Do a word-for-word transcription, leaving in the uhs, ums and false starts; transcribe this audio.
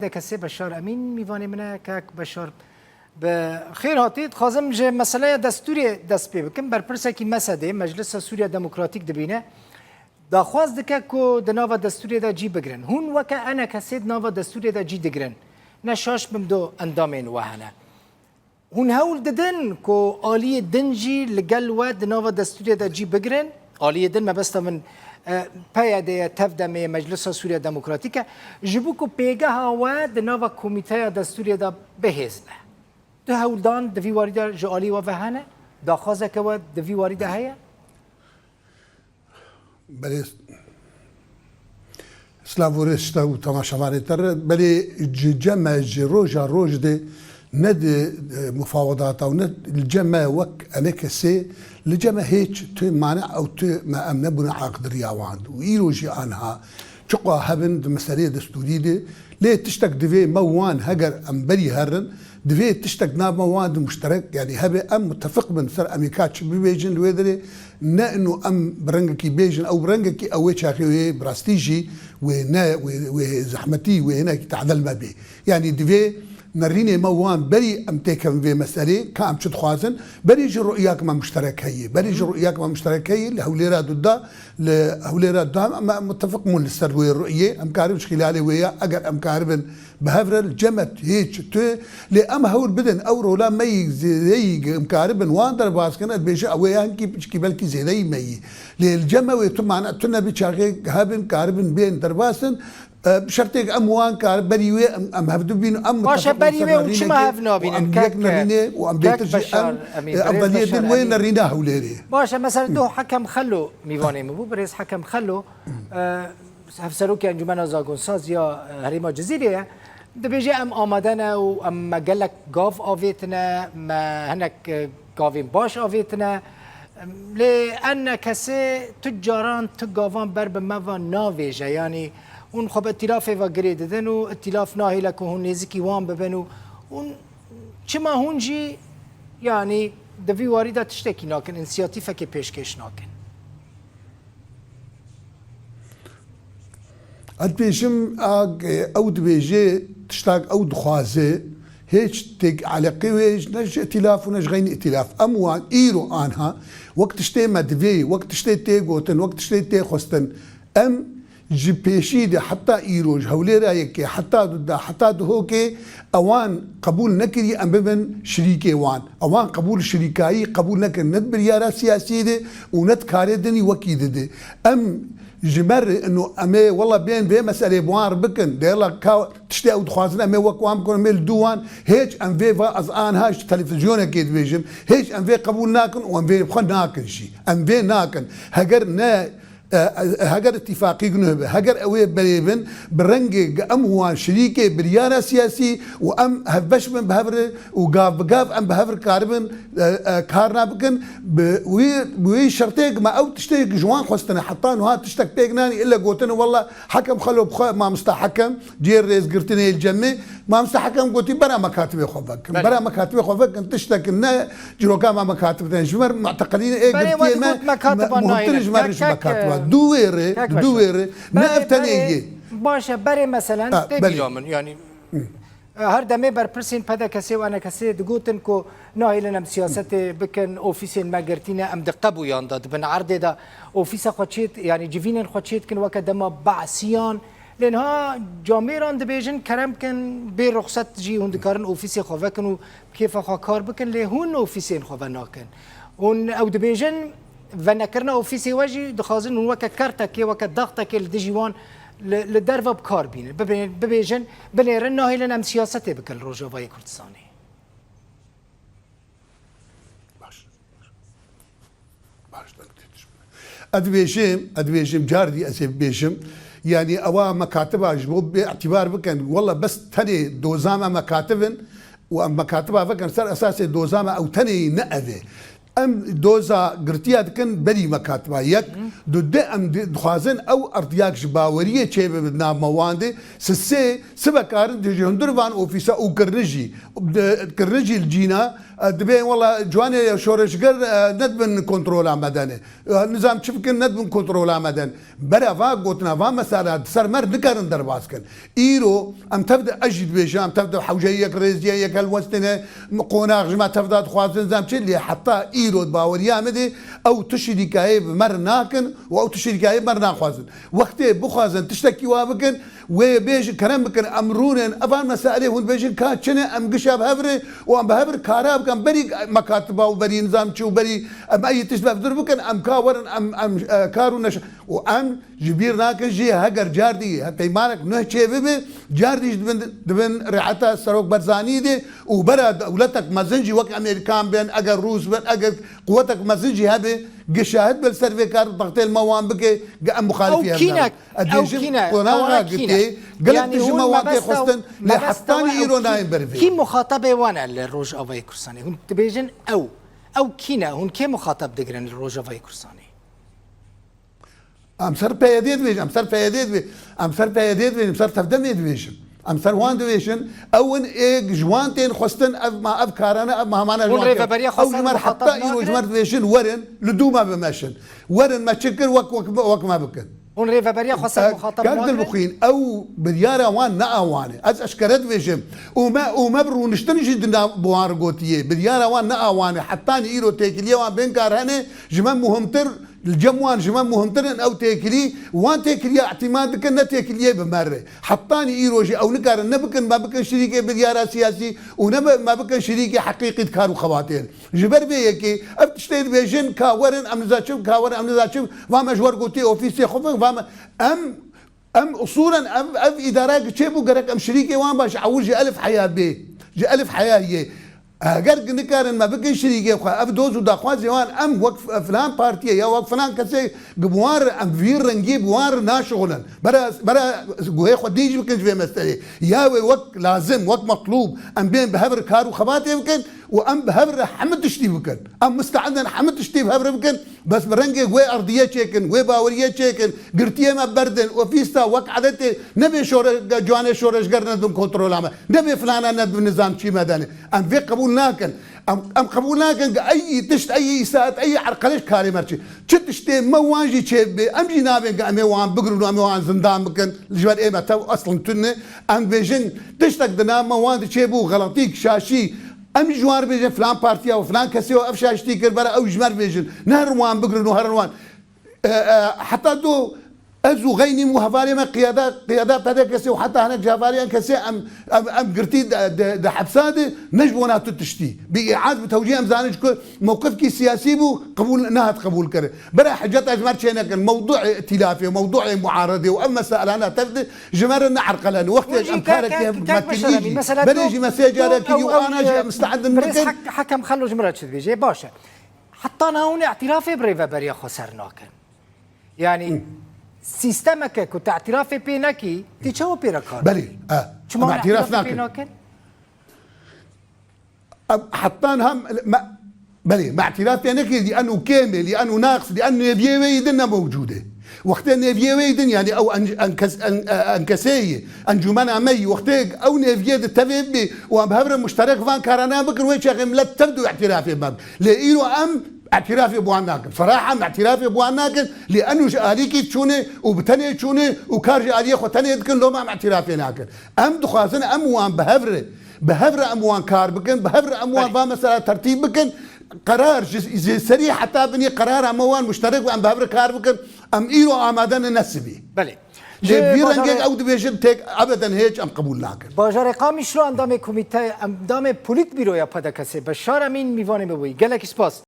D K S Beşar Emîn mîvanê min e. Kek Beşar, bi xêr hatî. Dixwazim ji meseleya destûrê dest pê bikim. Berpirsekî M S D'ê, Meclisa Sûriya Demokratîk dibîne, daxwaz dike ku di nava destûrê de cî bigirin. Hûn weke E N K S di nava destûrê de cî digirin. Ne şaş bim, du endamên we hene. Hûn hewl didin ku aliyê din jî li gel we di nava destûrê de cî bigirin? Aliyê din, mebesta min, e, P Y D ye, TEV-DEMê ye, Meclisa Sûriya Demokratîk e. Ji bo ku pêgeha we di nava komîteya destûrê de bihêzne. Tu hewldan di vî warî de ji alî we ve hene? Daxwazeke we di vî warî de heye? Belê, silav û rêz ji te û temaşevanê te re. Belê, ji cem me ji roja roj de ne di, e, mufawedata û ne li cem me wek E N K S'ê, li cem me hêç tu mane ew tu me em nebûne aqdiriya wan. Û îro jî anha çiqa hebin di meseleyê destûrî de, lê tiştek divê me wan heger em berî herin, divê tiştek nav me wan di muşterek, yanî hebe em mutefiq bin ser em ê ka çi bibêjin li wê derê, ne ino em bi rengekî bêjin, ew bi rengekî ew wê çaxê wê bi rastî jî wê ne, wê, wê zehmetî, wê hinekî tadil me bê. Yanî divê nerînê me wan berî em têkevin vê meselê, ka em çi dixwazin, berî jî ru'yek me muşterek heye, berî jî ru'yek me muşterek heye, li Hewlêra duda, li Hewlêra duda em, em mutefiq bûn li ser wê ru'yê, em karibin ji xîlalê wê ya, eger em karibin bi hev re li cem me hêç tu, lê em hewl bidin, ew rola me yî zêdeyî em karibin wan derbas kin, ez bêjim ew ê hinkî piçkî belkî zêdeyî me yî. Lê li cem me wê tu mane, tu nebî çaxê hebin, karibin bên derbasin, e, bi şertêk em wan kar berî wê em, em hevdu bîn, em Baş e, mutefiq berî bin ser wê û çima nerînekê hev û nabînin? Em Kek, yek nerînê û em kek bêtir jî Beşar em, Emîn, e, birêz evveliyê Beşar din wê Emîn. Nerîna Hewlêrê. Baş e, mesela doh Hekem Xelo mîvanê min bû, birêz Hekem Xelo, e, Hevserokê Encûmena Zagonsaz ya, e, Herêma Cizîrê ye. Dibêje, em amade ne û em, me gelek gav avêtine, me hinek, e, gavên baş avêtine. Lê E N K S tu caran tu gavan ber bi me ve navêje. Yanî hûn xwe bi îtîlafê ve girê didin û îtîlaf nahêle ku hûn nêzikî wan bibin û hûn çima hûn jî, yanî di vî warî de tiştekî nakin, însiyatîfekê pêşkêş nakin? Ez dibêjim, a, ew dibêje, tiştak ew dixwaze, hêç têk eleqê wê ne ji îtîlaf û ne ji xeynî îtîlaf. Em wan îro anha wek tiştê me divê, wek tiştê tê gotin, wek tiştê tê xwestin. Em ji pêşî de heta îro, ji Hewlêra yekê, heta duda, heta duhokê, ewan qebûl nekirî em bibin şirîkê wan. Ewan qebûl şirîkayî qebûl nekin, ne di biryara siyasî de û ne di karê dinî wekî dide. Em ji me re ino em ê wela bên vê meselê bi wan re bikin. Dê la ka tiştê ew dixwazin em ê wek wan bikin, em ê li dû wan. Hêç em vê va ez anha ji televîzyonekê dibêjim. Hêç em vê qebûl nakin û em vê bi xwe nakin jî. Em vê nakin. Heger ne E, e, heger îtîfaqî gunuh be, heger ew ê berê bin, bi rengê em wan şirîkê biryara siyasî û em hevbeş bin bi hev re û gav bi gav em bi hev re karibin, e, e, karna bikin. Bi wî, bi wî şertê ku me ew tiştê ji wan xwestine, heta niha tiştek pêk nanî, ille gotine, wela Hekem Xelo bi xwe, mamosta Hekem, cihê rêzgirtinê li cem me, Mamoste Hekem gotî, bera mekatibê xwe vekin. Belê. Bera mekatibê xwe vekin, tiştekin ne, ciroka me mekatib tên. Ji ber muteqilînê ê Belê, girtiyê we me, digot mekatiba me, muhimtir nayîne. Ji me re ji Kek, kek, mekatiba. Dû wê re, kek dû wê re. Ne Belê, ev tenê belê, yê. Baş e, berê meselen Ha, tê belê. Bîra min, yanî, e, her demê berpirsên P D K S û E N K S digotin ku nahêlin em siyasetê bikin, ofîsên me girtî ne, em di qebûyan de dibin erdê de ofîsa xwe çêt, yanî civînên xwe çêt kin weke dema Be'siyan. Lê niha camêran dibêjin, kerem kin, bê ruxset jî hûn dikarin ofîsê xwe vekin û bi kêfa xwe kar bikin, lê hûn ofîsên xwe venakin. Hûn ew dibêjin, venekirina ofîsê we jî dixwazin hûn weke kertekê, weke daxtekê li dijî wan li, li derve bi kar bînin. Bibê-, bibêjin, binêrin, nahêlin em siyasetê bikin li Rojavayê Kurdistanê. Baş. Baş, deng tê tişt. Ez dibêjim, ez dibêjim, car dî ez ê bibêjim. Yanî ewa mekatiba ji bo bê îtîbar bikin. Wela bes tenê doza me mekatib in û em mekatiba vekin ser esasê doza me ew tenê ne ev e. Em doza girtiya dikin berî me katiba yek. Du, di em di-, dixwazin ew erdiyak ji baweriyê çêbibe di nav me wan de. Sisê, sibe karin di ji hundir van ofîsa û kirinijî, di, kirinijî li cîna, e, dibê wela ciwanê şoreşger, e, nedibin kontrola me de ne. E, nizam çi bikin, nedibin kontrola me de ne. Bera va gotina va mesela di ser me re nikarin derbas kin. Îro em tev de, ez jî dibêjim, em tev de hewceyek, rêziyek, helwestine, qonax ji me tev de dixwazin, zam çi, lê heta îro di baweriya min de ew tu şirîkayê bi me re nakin û ew tu şirîkayê bi me re naxwazin. Wextê bixwazin tiştekî wa bikin, wê bêjin kerem bikin, em rûnin, evan meselê hûn dibêjin ka çi ne, em gişa bi hev re û em bi hev re kara bikin, berî mekatiba û berî nizam çi û berî em ey tişt bi hev dir bikin, em ka werin, em, em, e, kar û neş-, û em Ji bîr nakin jî heger cardî he peymanek nuh çê bibe, cardî jî dibin, dibin rêheta Serok Barzanî de û bera dewletek mezin jî wek Amerîkan bin, eger Rûs bin, eger quwetek mezin jî hebe, gi şahid be li ser vê kar û textê li me wan bike, gi em muxalifî Ew hev kî ne? nabin. Ez Ew dibêjim kî ne? qonaxa Ewana kî ne? gitê, gelek Yani dijî hûn me wan tê mebesta xwestin, lê mebesta hetanî we ew îro kî, nayên ber vê. Kî muxatabê wan e li Rojavayê Kurdistanê? Hûn dibêjin ew. Ew kî ne? Hûn kê muxatab digirin li Rojavayê Kurdistanê? Em ser P Y D'ê dibêjin, em ser P Y D'ê dibê-, em ser P Y D'ê dibêjin, em ser Tevdemê dibêjin. Em ser wan dibêjin, ew in ê ji wan tên xwestin, ev ma, ev karane, ev ma hemane ji Hûn wan tên. Rêveberiya xwe Ew ser ji me re muxatab heta îro ji me re nakin? dibêjin, werin, li dû me bimeşin. Werin me çi kir, wek, wek, wek me bikin. Hûn rêveberiya xwe ser E, muxatab Kak nakin? Dilbixwîn, ew biryara wan ne a wan e. Ez eşkere dibêjim. Û me, û me bi rûniştin jî di nav bi wan re gotiye. Biryara wan ne a wan e. Hetanî îro têkiliyê wan bên kar hene, ji me muhimtir Li cem wan ji me muhimtir in ew têkilî, wan têkiliya îtîmad dikin, ne têkiliyê bi me re. Hetanî îro jî ew nikarin ne bikin me bikin şirîkê biryara siyasî û ne bi-, me bikin şirîkê heqîqî di kar û xebatê. Ji ber vê yekê ev tiştê dibêjin ka werin em niza çi, ka werin em niza çi, va me ji wer gotî ofîsê xwe ve, va me em Em usulen ev, ev îdara giçê bû, gerek em şirîkê wan baş ewil ji elif heya bê. Ji elif heya yê. Eger ki nikarin me bikin şirîkê xwe, ev doz û daxwazê wan em wek f-, filan partiyê ya wek filan kesê gi bi wan re em vî rengî bi wan re naşixulin. Bera, bera guhê xwe dîj bikin ji vê meselê. Ya wê wek lazim, wek metlûb em bên bi hev re kar û xebatê bikin û em bi hev re hemû tiştî bikin. Em misteedin hemû tiştî bi hev re bikin. Bes bi rengê wê erdiyê çêkin, wê baweriyê çêkin, girtiyê me berdin, ofîsa wek edetê, nebê şore-, ciwanê şoreşger nedin kontrola me, nebê filana nedin nizam çî me dene. Em vê qebûl nakin. Em, em qebûl nakin ki ey tişt, ey îsaet, ey erqeleş karê me çi. Çi tiştê me wan jî çê bê, em jî nabên ki em ê wan bigrin û em ê wan zindan bikin. Ji ber ê me tev eslin tune. Em bêjin tiştek di nav me wan de çê bû, xeletîk, şaşî. Em ji wan re bêjin filan partiya û filan kesê û ev şaştî kir, bera ew ji me re bêjin. Neherin wan bigrin û herin wan. E, e, heta do ez û xeynîm û hevalê me qiyada, qiyada P D K'ê û heta hinek ji hevalê kesê em, em, em girtî de, de, de hepsa de ne ji bona tu tiştî. Bi îaz, bi tewcîh em zanin ji ku mewqifkî siyasî bû, qebûl, nehat qebûl kirin. Bera hiceta ji me re çê nekin. Mewduê îtîlafê, mewduê muaredê û ev meselana tev de ji me re neerqelene. Wextê Hûn jî em ke-, karekî ke-, hev ke-, me kek kirî Beşar Emîn, jî, mesela berê tu, jî me sê tu carekî ew, û ew, ana jî e, em misteedin birêz bikin. Hek-, Hekem Xelo ji min re çi dibêje? Baş e. Heta niha hûn îtirafê bi rêveberiya xwe ser nakin. Yani, Hı. sîstemeke ku tu îtirafê pê nekî, tê çawa pê re kar? Belê, e, Çima em hûn îtiraf îtirafê pê nakin. nakin? Em heta niha me, belê, me îtiraf pê nekir, lî eno kêm e, lî eno naqis, lî eno nêviyê wê yî din ne mewcûd e. Wextê nêviyê wê yî din, yani ew en-, enkes-, en-, e, enkesê yî, encûmena me yî, wextê ew nêviyê di tevê bibî û em bi hev re muşterek van karana bikin, wê çaxê milet tev du îtirafê me. Lê îro em îtirafê bi wan nakin. Seraha em îtirafê bi wan nakin, lê eno ji alîkî çûne û bi tenê çûne û kar ji aliyê xwe tenê dikin, loma em îtirafê nakin. Em dixwazin em wan bi hev re, bi hev re em wan kar bikin, bi hev re em wan Belê. va mesela tertîb bikin. Qerar ji, ji serî heta binî qerara me wan muşterek û em bi hev re kar bikin. Em îro amade ne nesibî. Belê. Lê Ji vî bajarê rengek ew dibêjin têk ebeden hêç em qebûl nakin. Bajarê Qamişlo endamê komîte, endamê polîtbîroya P D K'ê Beşar Emîn mîvanê me bûyî. Gelek spas.